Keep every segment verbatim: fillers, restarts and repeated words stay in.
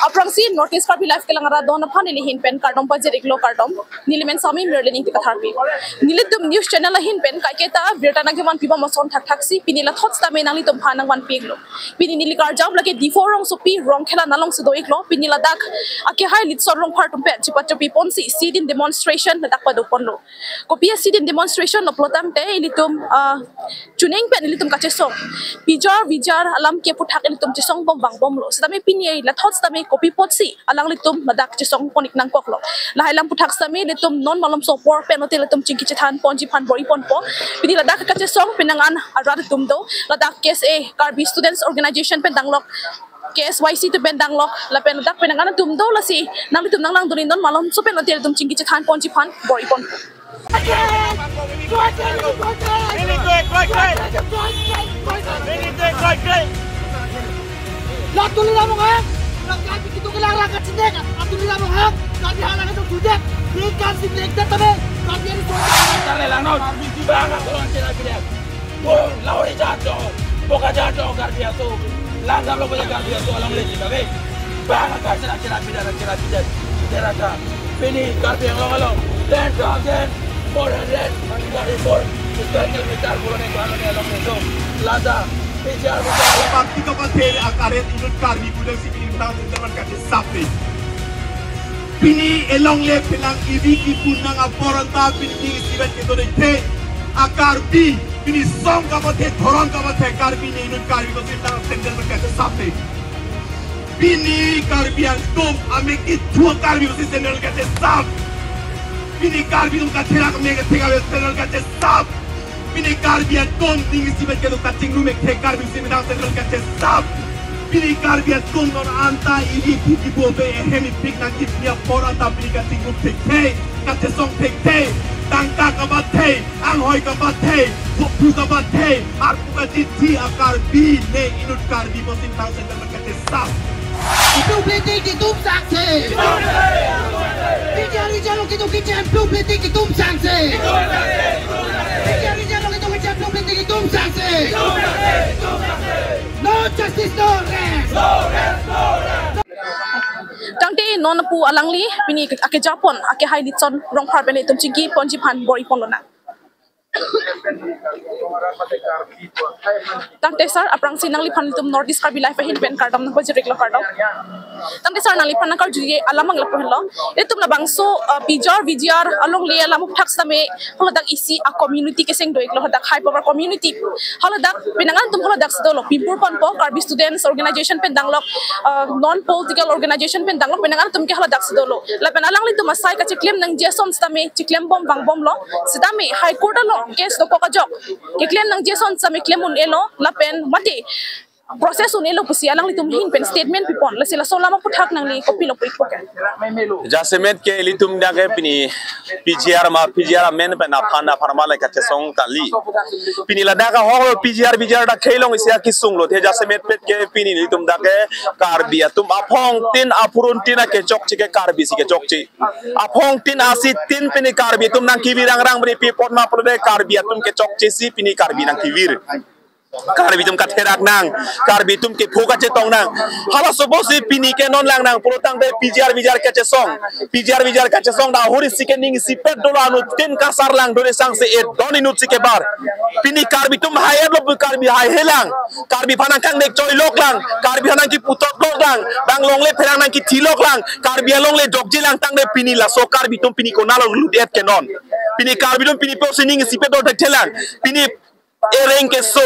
Aphrangsi North East Karbi Live kelang arat don aphan neli ahin pen kardom pajir-iklo, kardom. Neli men Sami Merlin Ingti Katharpi. Nelitum news channel ahin pen kaiketa birta nangkevan pibom ason thakthaksi pini lathot sitame nanglitum aphan nangvanpi-iklo. Pini neli karjap lake Diphu rongsopi Rongkhela alongsi do-iklo. Pini ladak akehai Litson Rongphar atum pen chipachopik ponsi sit-in demonstration ladak pado ponlo. Kopi a sit-in demonstration lo pulo tangte ilitum, ah, chuning pen ilitum kachesong. Pijar vijar alam ke aphuthak ilitum chesong bom vangbomlo. Sitame pini lathot sitame kopi apotsi alanglitum ladak chesong pon-ik nangkoklo. Lahai alam aphuthak sitame ilitum non malomso apor pen lote ilitum chingki chethan ponji aphan bor-i ponpo. Pini ladak kachesong penang an arat atum do. Ladak K S A, Karbi Students Organization pen danglok, K S Y C atum pen danglok, lapen ladak penang an atum do, lasi nanglitum nanglangdun-ik non malomso pen lote ilitum chingki chethan ponji aphan bor-i ponpo. Ini tuh, tuh, tuh. Ini tuh, tuh, tuh. Ini tuh, tuh, tuh. Lo Tuliram Ronghang, lo Karbi kedo kelang rang kachinek, a Tuliram Ronghang, Karbi halang itu sudah, ini kan si black death tadi, Karbi ini sudah. Karbi di bang, atau orang kira-kira. Bung, lauri jato, boka jato, Karbi aso. Langdam lo boya Karbi aso, alongle sitame. Bang, akar sera kira pidana, kira pidana, kira ka. Pini Karbi Anglong along. Den, den, den. Four hundred, Karbi four. Square kilometer, bolone ko alongle alongle so. Lada, P G R, P G R. Parti kapathe, akaret inut Karbi budang si pini tang teman kati sapri. Pini elongle phelang ibi kibunang apor anta pini ning isivet kedo-ik the. A Karbi, pini song kapathe, dhorom kapathe, Karbi ne inut Karbi ko sindang sendel berkata sape. Pini Karbi atum, amek ithu Karbi ko sindel berkata sap. Pini Karbi atum katherak mek thek awe sindel berkata sap. Pini Karbi atum ning isivet kedo kachingrum ekthe Karbi si midang sendel kachesap. Pini Karbi atum non anta ili phuki bobe ehem ipik nangkipni apor anta pini kachingrum thekthe, kachesong thekthe, tangka kapathe, anghoi kapathe, hophu kapathe, arpu kachithi a Karbi ne inut Karbi mosin tang sendel kachesap. Itum plete kitum sangse. P G R vijar lo kitum kichem, itum plete kitum sangse. P G R vijar lo kitum kichem, itum plete kitum sangse. No justice, no rest. Tangte non pu alangli pini akejapon akehai Litson Rongphar pen itum chingki ponji aphan bor-i ponlonang. Tangte sir, aphrangsi nangliphan itum North East Karbi Live ahin pen kardom nangpajir-iklo, kardom. Tangte sir, nangliphan nangkarjuji alam abang lapu henlo. Itum labangso, uh, P G R V G R alongle alam aphuthak sitame haladak isi a community keseng do-iklo, haladak high power community. Haladak penang an atum haladak si dolo, pimpur ponpo, Karbi Students Organization pen danglok, uh, non political organization pen danglok, penang an atum ke haladak si dolo. Lapen alanglitum asai kacheklem nangji ason sitame cheklem bom vangbomlo. Sitame High Court along case dokok ajok keklem nangji ason sitame klem un-elo lapen mate process un-elo pusi alanglitum ahin pen statement pipon. Lasi laso alam aphuthak nangli kopilo pu-ikpo ke? Jasemet ke ilitum dak ke pini P G R ma, P G R amen pen aphan aphan ma le kachesong kali. Pini ladak ahok lo P G R V G R dak kelong isi akesung lo, te jasemet pet ke pini ilitum dak ke Karbi atum aphong tin aphurun tin akechokche ke Karbi si kechokche. Aphong tin asi tin pini Karbi atum nangkevir angrang beri pi apot ma pulote Karbi atum kechokche si pini Karbi nangkevir. Karbi atum katherak nang, Karbi atum kepho kachetong nang. Halaso apotsi pini ke non lang nang pulo tangte P G R V G R kachesong. P G R V G R kachesong dak ahur isi ke ning isipet dolo anut tin kasar lang dore sangse et don inut si kebar. Pini Karbi atum hai-et lo pu Karbi haihe lang. Karbi aphan nangkangnek choi lok lang. Karbi aphan nangkipu tot lok lang. Bang longle pherang nangkithi lok lang. Karbi alongle dokji lang tangte pini laso Karbi atum pini konatlo lut-et ke non. Pini Karbi atum pini apotsi ning isipet do thekthe lang. Pini ereng keso,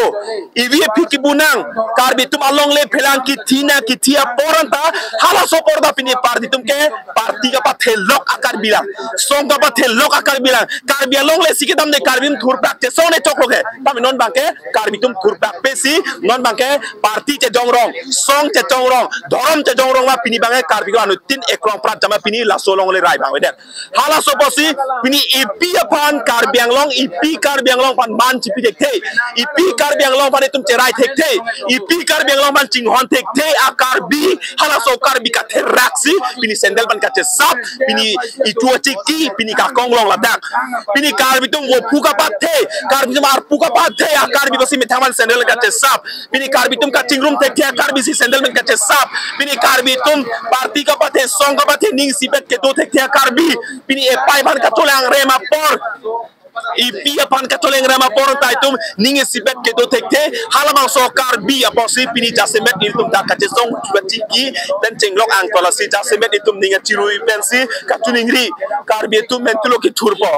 ivi ephi kibunang, Karbi atum alongle pherang kithi nangkithi apor anta, halaso apor ta pini parti atum ke, parti kapathe lok a Karbi lang, song kapathe lok a Karbi lang, Karbi alongle si kedam de Karbi atum thurprak chesong ne choklo ke, tame non abang ke, Karbi atum thurprak pe si, non abang ke, parti chejong rong, song chejong rong, dhorom chejong rong ma pini abang ke, Karbi ko anut tin ekrong prat jama pini laso alongle rai abang avedet. Halaso apotsi pini ipi aphan Karbi Anglong, ipi Karbi Anglong aphan man chipi thekthe. Ipi Karbi Anglong aphan itum cherai thekthe, ipi Karbi Anglong aphan chinghon thekthe a Karbi, halaso Karbi katherak si pini sandal aphan kachesap, pini ichu achiki, pini kakong long ladak. Pini Karbi atum vophu kapathe, Karbi atum arpu kapathe a Karbi apotsi methang aphan sandal kachesap. Pini Karbi atum kachingrum thekthe a Karbi si sandal aphan kachesap. Pini Karbi atum party kapathe, song kapathe, ning isipet kedo thekthe a Karbi. Pini epai aphan kacholeng rem apor, ipi aphan kacholeng rem apor ta itum ning isipet kedo thekthe, halabangso Karbi apotsi pini jasemet itum dak kachesong, chuba chiki, pen chenglok angkol asi jasemet itum ning achirui pensi kachiningri. Karbi atum mentulo kithurpo,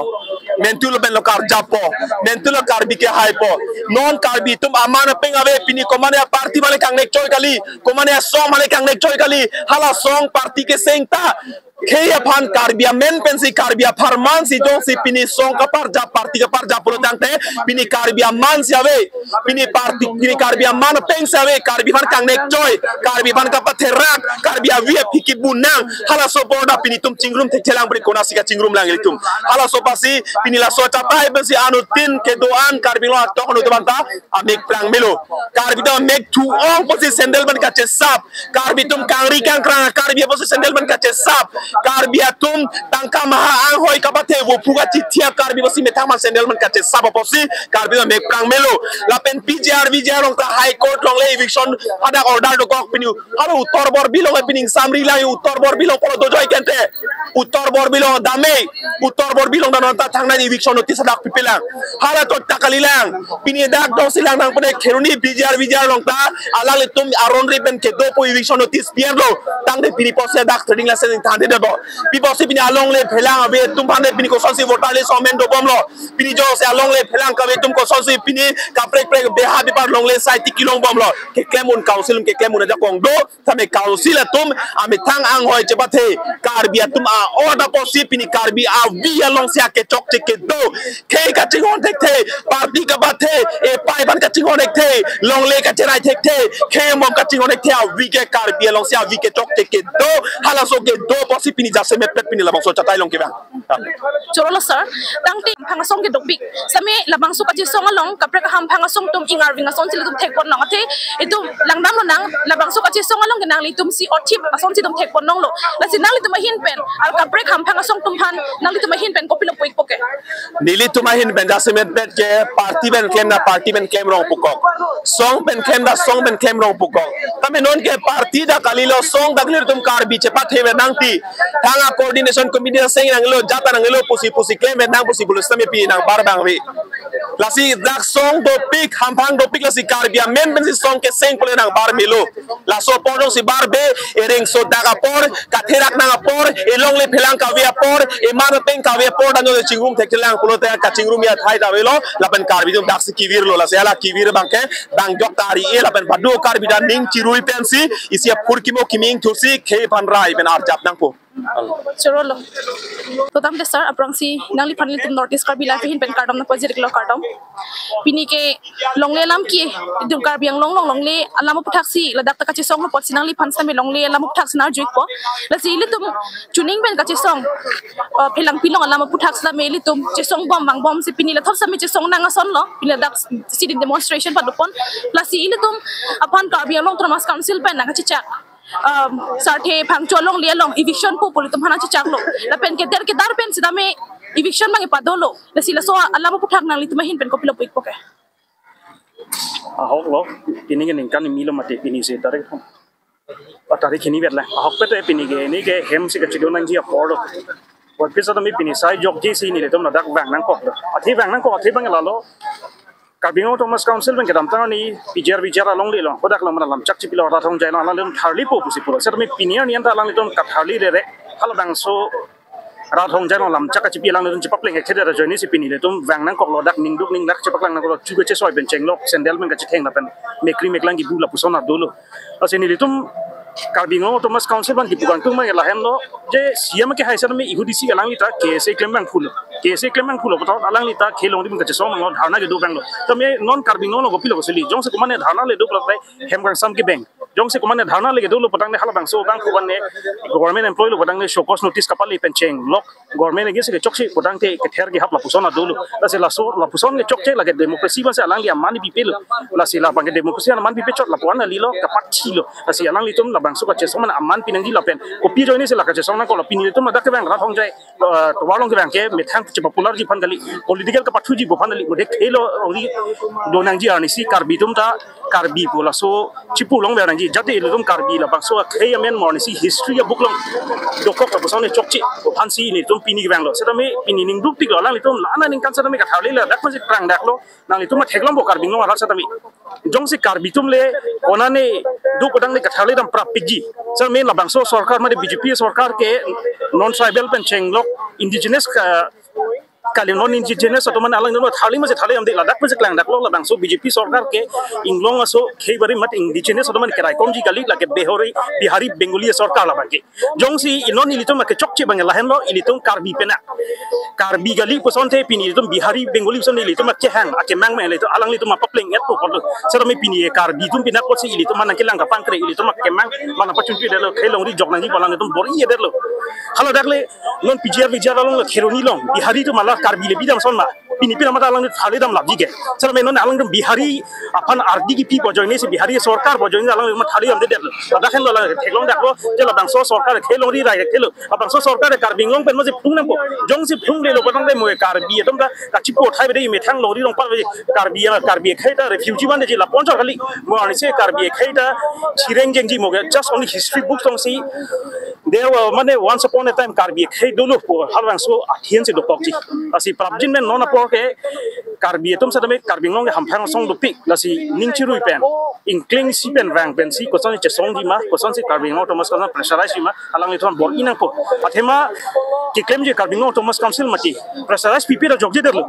mentulo pen lo karjappo, mentulo Karbi kehaipo. Non Karbi atum aman apeng ave, pini komat a party aphan le kangnek choi kali, komat a song aphan le kangnek choi kali, hala song party keseng ta. Khei aphan Karbi amen pensi, Karbi apharman si jongsi pini song kaparjap, party kaparjap pulo tangte, pini Karbi aman si ave, pini party, pini Karbi aman apeng si ave, Karbi aphan kangnek choi, Karbi aphan kapatherak, Karbi avi aphi kibunang, halaso apor ta pini itum chingrum thekthelang, pini konatsi kachingrum lang itum. Halaso apotsi pini laso achatai pensi anuttin kedo-an Karbi Anglong atok anut abang ta amek prang melo. Karbi atum amek thu-ong apotsi sandal aphan kachesap. Karbi atum kangri kangkrang Karbi apotsi sandal aphan kachesap. Karbi atum tangka maha anghoi kapathe, vophu kachithi a Karbi apotsi methang aphan sandal aphan kachesap apotsi Karbi atum amek prang melo. Lapen P G R V G R along ta High Court along le eviction hadak order dokok, pini hala Uttar Borbil along pini samri lang, Uttar Borbil along pulo dojoi kente. Uttar Borbil along dame, Uttar Borbil along ta non ta thangnat eviction notice hadak pipelang. Hala to ta kalilang. Pini dak dongsi lang nangpune Kheroni P G R V G R along ta alanglitum aron ri pen kedopo, eviction notice piarlo. Tangte pini apotsi dak trading license thande debo. Pi apotsi pini alongle phelang ave atum aphan pini kosonsi voter list amen dobomlo. Pini jongsi alongle phelang kave atum kosonsi pini kaprek prek beha bipar longle sai tiki longbomlo. Keklem un council, keklem un ajakong do. Tame council atum amethang anghoi chepathe, Karbi atum a-ot apotsi pini Karbi avi alongsi akechokche kedo. Khei kachinghon thekthe, party kapathe, epai aphan kachinghon thekthe, longle kacherai thekthe, khei mom kachinghon thekthe, avi ke Karbi alongsi avi kechokche kedo. Halaso kedo apotsi pini jasemet pet pini labangso achatai along kevang. Chorolo sir, tangte hamphang asong ke dopik. Same labangso kachesong along, kaprek hamphang asong atum ingarving asonsi ilitum thekpon long. Athe itum langdamlo nang, labangso kachesong along ke nanglitum si othip asonsi itum thekpon longlo. Lasi nanglitum ahin pen, al kaprek hamphang asong atum aphan nanglitum ahin pen kopilo pu-ikpo ke? Nelitum ahin pen jasemet pet ke party pen klem ta party pen klem rong pukok, song pen klem ta song pen klem rong pukok. Tame non ke party ta kalilo, song ta kalilo, itum Karbi chepathe ave nangti. Thang a coordination committee ta seng nanglo, jat ta nanglo pusi pusi klem ave nang pusi pulo sitame pini nangbar abang ave. Lasi dak song dopik, hamphang dopik, lasi Karbi amen pensi song keseng pule nangbar melo. Laso apor jongsi barbe, ereng so dak apor, katherak nang apor, elongle phelang kave apor, eman apeng kave apor, dan jongsi chingrum thekthelang pulote kachingrum athai ta avelo, lapen Karbi atum daksi kevirlo, lasi hala kevir abang ke, bang jok tari e, lapen badu Karbi ta ning chirui pensi, isi aphurkimo kimi ingthusi, khei aphan rai pen arjap nangpo. Chorolo. To tangte sir, aphrangsi nangliphan ilitum North East Karbi Live ahin pen kardom nangpajir-iklo, kardom. Pini ke longle alam ke, itum Karbi Anglong along longle alam aphuthaksi ladak ta kachesonglo apotsi nangliphan sitame longle alam aphuthaksi nang-arju-ikpo. Lasi ilitum chuning pen kachesong, uh, phelangpi along alam aphuthaksi sitame ilitum chesongbom vangbomsi pini lathot sitame chesong nang asonlo. Pini ladak sit-in demonstration padopon. Lasi ilitum aphan Karbi Anglong Autonomous Council pen nangkachechak, um, Sarthe Phangcho alongle along eviction pu pu ilitum aphan nangchechaklo. Lapen keder kedar pen sitame eviction abang kepadolo. Lasi laso alam aphuthak nanglitum ahin pen kopilo pu-ikpo ke? Ahoklo, pini ke ningkan hini lo mati, pini isi tarik. Ah, tarik hini vet lang. Ahokpet pini ke, pini ke hem si kachidon nangji apor lo. Buat pisa tame pini sai jokji si nelitum ladak vang nangkoklo. Athe vang nangkok, athe abang lalo. Karbi Anglong Autonomous Council pen kedamtang arni P G R V G R alongle lo, hadak lo mana lamchak chipilo, Rat Hongjai along alanglitum tharlipo pusi pulo. Sitame pini arni anta alanglitum katharli rere, halabangso Rat Hongjai along lamchak kachipi alanglitum chepapleng ekhede ajoine si pini ilitum vang nangkoklo, dak ningduk ninglak chepaklang nangkoklo, chu kachesoi pen chenglok, sandal pen kachetheng lapen mekri meklang kibu lapuson adolo. Lasi nelitum Karbi Anglong Autonomous Council abang kipu kangtung abang lahenlo, je C M kehai sitame ihudisi alangli ta K S A klem abang phul. K S A klem nangpulo puthot alangli ta khei longri pen kachesong nanglo, dharna kedo abang lo. Tame non Karbi Anglong lo kopilo kosili. Jongsi komatne dharna le do pulote hem kangsam kebeng. Jongsi komatne dharna le kedo lo putangte halabangso abang komatne government employee lo putangte show cause notice kapale pen chenglok. Government against kechokche putangte kether kehap lapuson adolo. Lasi laso lapuson kechokche lake democracy abangsi alangli aman pipelo. Lasi labang ke democracy aman pipechot lapuan alilo kapathilo. Lasi alanglitum labangso kachesong mane aman pinangji lapen kopi ajoine si la kachesong nangkok, la pini ilitum ladak kevang Rat Hongjai, eh, tovar along kevang ke methang chepopularji aphan kali, political kapathuji pu aphan kali, mode khei longri donangji arnisi Karbi atum ta Karbi pu laso chipu longver nangji, jate ilitum Karbi labangso akhei amen mo arnisi history abook along dokok lapuson chokche pu aphansi nelitum pini kevanglo. Setame pini ningduk tiklo, alanglitum la-an aningkan setame katharli ladak masi prang daklo. Nanglitum ma theklongpo Karbi Anglong arat setame. Jongsi Karbi atum le konane do putangte katharli dam prapikji. Setame labangso sorkar mane B J P sorkar ke non tribal pen chenglok indigenous ka kali, non indigenous atum mane alang dolo tharli masi tharli damde, ladak masi klang daklo. Labangso B J P sorkar ke inglong aso khei bari mat indigenous atum mane keraikomji kali, lake Bihari, Bihari Bengali sorkar labang ke. Jongsi inon ilitum akechokche abang lahenlo, ilitum Karbi penak. Karbi kali pusonte pini ilitum Bihari Bengali puson ilitum akehang akemang me ilitum alanglitum apapleng etpo pulo. Setame pini Karbi atum penak pusi ilitum mane kelang kapangkre, ilitum akemang mane pachunpi detlo, khei longri jok nangji pu alanglitum bor-i detlo. Haladak le non P G R V G R along le Kheroni along Bihari atum mala Karbi le bidam son ma. Pini pini mata alang tharli dam lapji ke. Setame non alangtum Bihari aphan ardi kipi pu ajoine si Bihari sorkar pu ajoine alangtum tharli damde detlo. Ladak henlo la theklong daklo, je labangso sorkar khei longri rai khelo. Labangso sorkar Karbi Anglong pen masi phlung nangpo. Jongsi phlung detlo putangte mo Karbi atum ta kachipo thai bede methang longri longpar bede Karbi, Karbi akhei ta refugee mane ji lapu anchot kali. Mo arnisi Karbi akhei ta chireng jengji mo ke, just only history book alongsi there were, mane, once upon a time Karbi akhei dolo pu halabangso athian si dokokji. Lasi prapjin pen non apor ke Karbi atum setame Karbi Anglong ke hamphang asong dopik, lasi ning chirui pen, ingkleng isi pen vang pensi kosonsi chesongji ma, kosonsi Karbi Anglong Autonomous Council pressurize ji ma, alanglitum bor-i nangpo. Athema keklemji Karbi Anglong Autonomous Council mati pressurize pipe ta jokje detlo.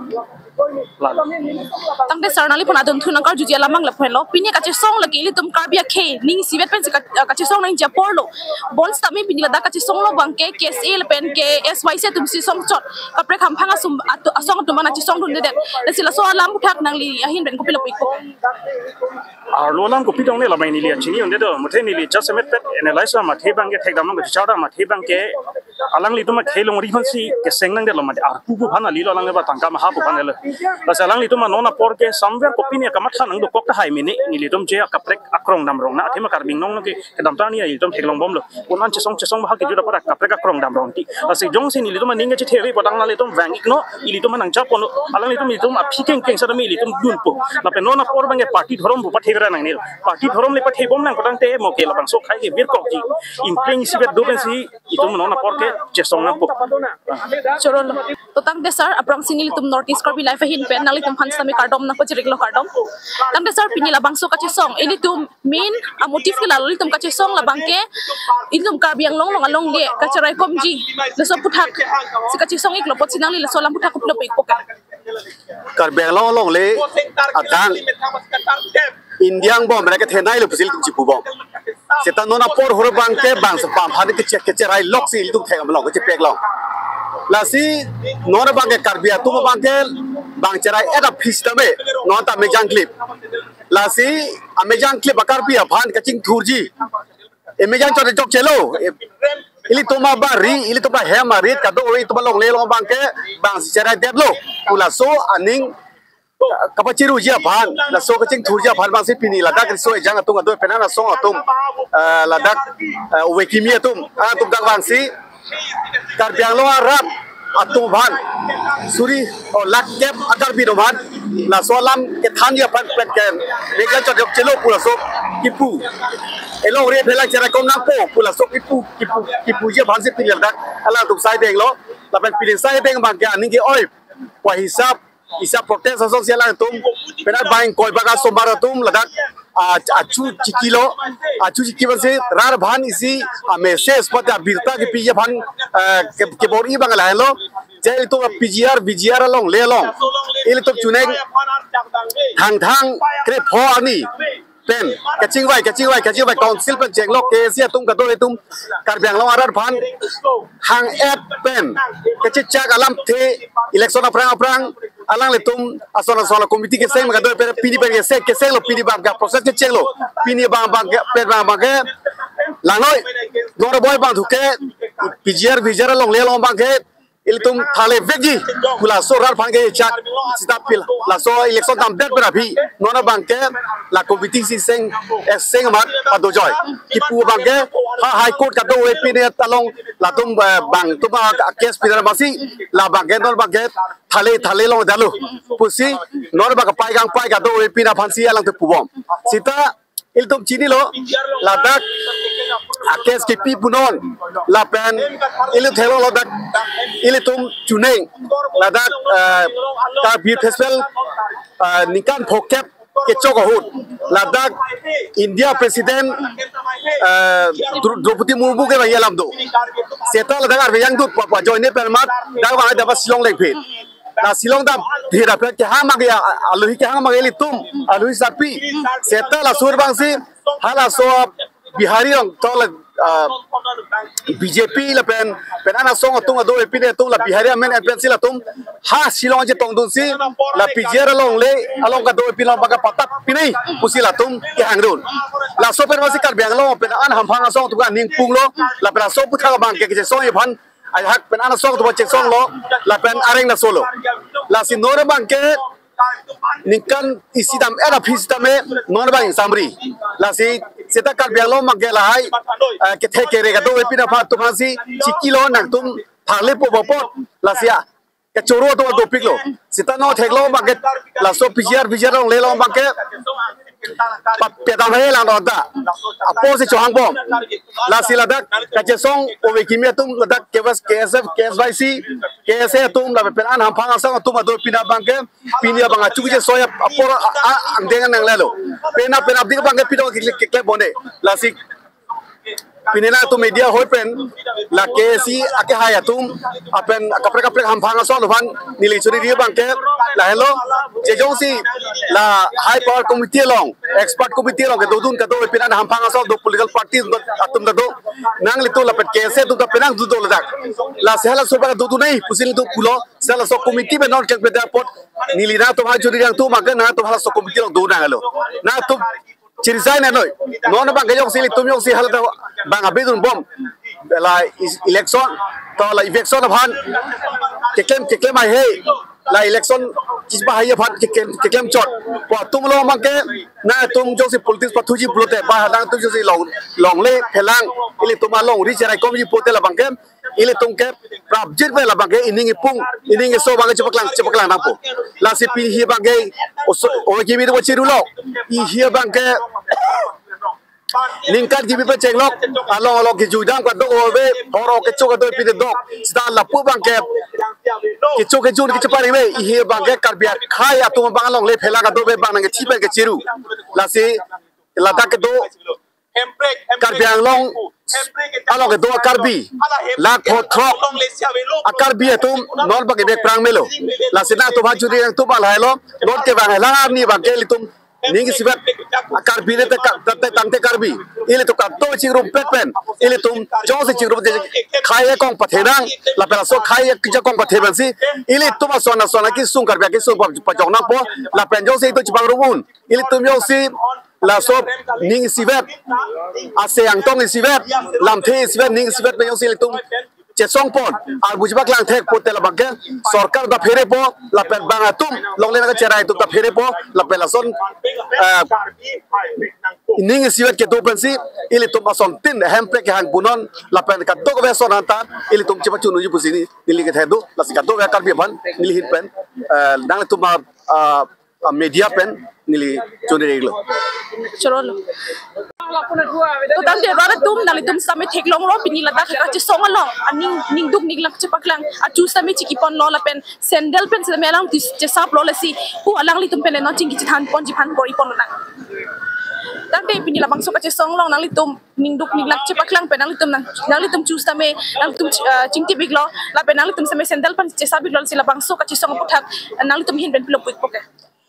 Tangte sir, nangliphan adunthu nangkarjuji alam abang lapu henlo. Pini kachesong lake ilitum Karbi akhei ning isivet pensi ka-, kachesong nangji apor lo. Bonsetame pini ladak kachesonglo abang ke K S A lapen ke S Y C atumsi songchot kaprek hamphang asong atu-, asong atum mane chesongdunde det. Lasi laso alam aphuthak nangli ahin pen kopilo pu-ikpo? Arlo alam kopi dong ne lamai neli achini un'edet do. Muthe neli just emet pet analyze amathe abang ke thekdam long kachechar amathe abang ke alanglitum akhei longri aphansi keseng nangdetlo mati, arpu pu aphan kalilo, alanglitum tangka maha pu aphan lo. Lasi alanglitum non apor ke somewhere kopine kamatha nangdokok tahai mene, nelitum je kaprek akrong damrong na athema Karbi Anglong ke kedamtang arni ilitum theklongbomlo. Konan chesong chesong bahak kejut apar kaprek akrong damrong ti. Lasi jongsi nelitum aning kachethe ave putang nanglitum vang-iknon, ilitum nangjaponnon, alanglitum ilitum aphi kengkeng setame ilitum dunpo. Lapen non apor abang ke party dhorom pu pathevera nangne. Party dhorom le pathebom nang putangte mo ke labangso akhei ke virkokji. Ingkleng isivet do pensi itum non apor ke chesong nangpo. Choro lo. To tangte sir, aphrangsi nelitum North East Karbi Live ahin pen nanglitumphan setame kardom nangpachiriklo, kardom. Tangte sir, pini labangso kachesong ilitum main amotive ke lalo, ilitum kachesong labang ke ilitum Karbi Anglong along alongle kacheraikomji laso aphuthak si kachesong-iklo apotsi nangli laso alam aphuthak kopilo pu-ikpo ke? Karbi Anglong alongle adang India angbong mera kethenei lo pusi ilitum chipubom. Seta non apor hur abang ke bang sepamphan kechek kecherailok si ilitum thek amalong kechepek long. Lasi non abang ke Karbi atum abang ke bang cherai-et aphi setame non ta mejang klip. Lasi amejang klip a-Karbi aphan kachingthurji. Emejang chot chokchelo. Ilitum abari, ilitum ahem arit kado ilitum alongle along abang ke bang si cherai detlo pu laso aning kapachiruji aphan, laso kachingthurji aphan bangsi pini ladak riso ejang atum, ado penan asong atum, eh, ladak, eh, ove kimi atum, atum dak bangsi Karbi Anglong arat atum aphan suri, o, lak kep a-Karbi atum aphan laso alam kethanji aphan pet ken mejang chot chokchelo pu laso kipu, elongri aphelang cheraikom nangpo pu laso kipu, kipu, kipuji aphansi pini ladak alangtum sai denglo. Lapen pini sai deng abang ke aning ke-oi pu ahisap, isi a-protest asong si alangtum penat bang koi baga somar atum ladak, ah, achu chikilo, achu chiki abangsi rat aphan isi a-message pute abirta kepiji aphan, eh, ke, kebor-i abang lahenlo. Je ilitum P G R, V G R alongle along ilitum chuning Thangthang krepho arni pen kachingvai, kachingvai, kachingvai, council pen chenglok K A C atum kadokave atum Karbi Anglong arat aphan hang-et pen kachechak alamthe election aphrang aphrang alanglitum ason ason committee keseng kadokave pen pini pen keseng kesenglo, pini abang ke process kechenglo, pini abang abang ke pen abang abang ke langnoi, nor boi abang thuke P G R V G R alongle along abang ke ilitum thale vekji pu laso rat aphan kechak sita pil laso election damdet pen aphi non abang ke la committee si seng, eh, seng amat padojoi. Kipu abang ke ha High Court kadokave pine along latum, eh, bang atum a case pine masi la abang ke non abang ke thale thale longdetlo pusi non abang ke pai kangpai kadokave pine aphansi alangtum pubom. Sita ilitum chinilo ladak a case kipi punon lapen ilitum theklonglo dak ilitum chuning ladak, eh, Karbi Festival, eh, ningkan phokep kechok ahut ladak India President, eh, Dro- Draupadi Murmu kevangji alam do. Seta ladak arve yang dut papa joine pen amat dak vang dak Shillong lengphi. La Shillong dam thira phe kehang mang ya, alohi kehang mang ilitum, alohi sarpi. Seta laso abangsi halaso Bihari along to la, ah, B J P lapen pen an asong atum kadokave pine atum la Bihari amen M P N C latum ha Shillong chetongdunsi la P G R alongle along kadokave pine abang ke patap pine pusi latum kehangdun. Laso pen masi Karbi Anglong pen an hamphang asong atum kaningpunglo lapen laso aputhak abang ke kechesong iphan ajahak pen an asong atum chesonglo lapen areng na solo. Lasi non abang ke ningkan isi dam-et aphi sitame non abang samri. Lasi seta Karbi Anglong abang ke lahai, eh, kethe kere kadokave pine aphan atum aphansi chikilo nangtum thale po bopot. Lasi a kechoro atum dopiklo. Sita non theklo abang ke laso P G R V G R alongle along abang ke pa- pedam he lang do ta. Apotsi chohangbom. Lasi ladak kachesong ove kimi atum ladak K S, K S F, K S Y C, K S A atum lapen pen an hamphang asong atum kadokave pine abang ke pini abang achu kechesong apor a- a- angdeng nanglelo. Pena pena abdi abang ke pidong kekle kekle bone. Lasi pini nangtum media hoi pen la K A C akehai atum lapen kaprek kaprek hamphang asong atum aphan neli churi ri abang ke lahelo, je jongsi la high power committee along, expert committee along kedodun kadokave pine an hamphang asong do, political party atum ta do, nanglitum lapen K S A atum ta penang dun do ladak. Lasi halaso abang dodun nai pusi nelitum pulo, halaso committee pen non kek pen apot neli nangtum ha churi ri nangtum abang ke nangtum halaso committee along do nanglo. Nangtum chiri sai na noi. Non abang ke jongsi ilitum jongsi hal ta bang abidun bom. La is- election to la eviction aphan keklem keklem ai he. La election kisba hai aphan keklem keklem chot. Po atum along abang ke nangtum jongsi politics pathuji pulote ba nangtum jongsi long longle phelang ilitum alongri cherai komji pulote la abang ke ilitum ke prapjit pen la abang ke ining ipung ining iso abang ke chepaklang chepaklang nangpo. Lasi pini abang ke oso- ove kimi do chirulo. Pini abang ke ningkan kimi pen chenglok along along kejui dam kadokave boro kecho kadokave pine dok. Sita lapu abang ke kecho kejun kechepari ave. Pini abang ke Karbi akhai atum abang alongle phelang kadokave abang nangkethi pen kechiru. Lasi ladak kedo Karbi Anglong along kedo a Karbi, lakh pho throk a Karbi atum non abang ke bek prang melo. Lasi nangtum ha churi nangtum abang lahelo, non kevang helang arni abang ke ilitum ning isivet a Karbi ne te ka- te- te- tangte Karbi. Ilitum kato chingrum pet pen ilitum jongsi chingrum de khai akong pathenang lapen laso khai akong pathenangsi ilitum ason ason akesung Karbi akesung pa- pajong nangpo lapen jongsi itum chepangrum un ilitum jongsi laso ning isivet, ase angtong isivet, lamthe isivet, ning isivet pen jongsi ilitum chesongpon, arbu chepaklang thek pulote la abang ke sorkar ta pherepo, lapen bang atum longle nangcherai atum ta pherepo, lapen lason, eh, ning isivet kedo pensi ilitum asontin hemprek kehang punon, lapen kadokave ason anta ilitum chepachun unji pusi neli kethe do, lasi kadokave Karbi aphan neli ahin pen, eh, nanglitum a, a, a media pen neli chonri reglo. Chorolo. Tangte rat atum nanglitum sitame theklonglo pini ladak kachesong along aning ningduk ninglak chepaklang achu sitame chikiponlo lapen sandal pen sitame alang tis chesaplo lasi pu alanglitum pen non chingki chethan ponji aphan kori ponlo nang. Tangte pini labangso kachesong along nanglitum ningduk ninglak chepaklang pen nanglitum nang nanglitum chu sitame nanglitum, eh, chingtipiklo lapen nanglitum sitame sandal pen chesapiklo lasi labangso kachesong aputhak nanglitum ahin pen pilo puik poke.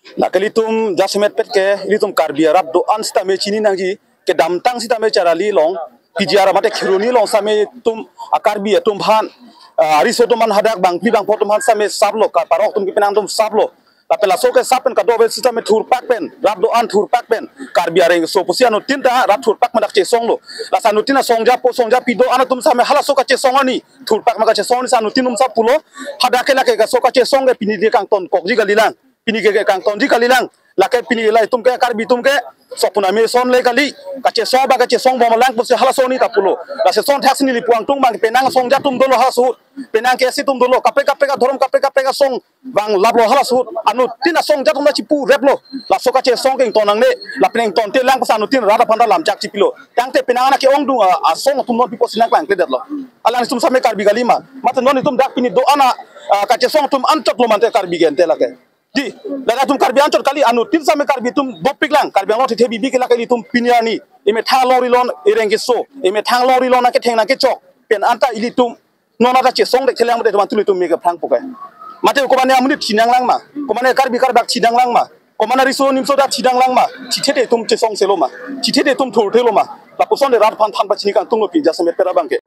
Lake ilitum jasemet pet ke ilitum Karbi arat do-an sitame chini nangji, kedamtang sitame Charali along, P G R mate Kheroni along sitame itum a Karbi atum aphan, ah, riso atum aphan hadak bangphli bangpho atum aphan sitame saplo, ka parok atum ke penang atum saplo. Lapen laso ke sap pen kadokave sitame thurpak pen, rat do-an thurpak pen, Karbi areng so pusi anuttin ta rat thurpak pen dak chesonglo. Lasi anuttin asong japo song japi do-an atum sitame halaso kachesong arni, thurpak ma kachesong arni si anuttin atum sap pulo, hadak ke lake kaso kachesong ke pini ke kangtonkokji kalilang. Pini ke kangtonji kalilang. Lake pini ke la itum ke Karbi atum ke sokpuna me ason le kali. Kachesong ba kachesong bom lang pusi halaso arni ta pulo. Lasi ason thak si neli pu angtung abang penang asong jat atum dolo halaso ahut. Penang KSA atum dolo. Kaprek kaprek adhorom kaprek kaprek asong vang laplo halaso ahut. Anuttin asong jat atum ta chipu replo. Laso kachesong ke ington nangne. Lapen ingtonte lang pusi anuttin rat aphan ta lamchak chipilo. Tangte penang anak ke-ongdung, ah, asong atum non pipo si nangklangkledetlo. Alanglitum sitame Karbi kali ma. Mate non itum dak pini do-an a, ah, kachesong atum anchot lo mate Karbi ke ante lake. Di, ladak atum Karbi anchot kali, anuttin sitame Karbi atum dopik lang, Karbi Anglong thethe bibi ke lake ilitum pini arni, emethang along rilon ereng keso, emethang along rilon nangketheng nangkechok pen anta ilitum non anta chesong dek thelang mate teman tum ilitum me ke phrang pukai. Mate komane amonit chinang lang ma, komane Karbi Karbak chinang lang ma, komane riso nimso dak chinang lang ma, chithede itum chesong selo ma, chithede itum thurthelo ma. Lapuson de rat aphan than pachini kangtunglo pini jasemet pet abang ke.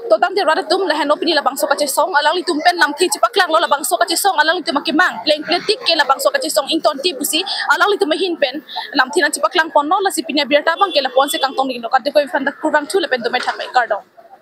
To tangte rat atum lahenlo pini labangso kachesong alanglitum pen lamthe chipaklanglo, labangso kachesong alanglitum akemang plengple tik ke labangso kachesong ingtonte pusi alanglitum ahin pen lamthe nangchipaklang ponlo. Lasi pini abirta abang ke lapu-an si kangtong dinglo, kadokave aphan dak kurvangthu lapen dumai thanmai, kardom.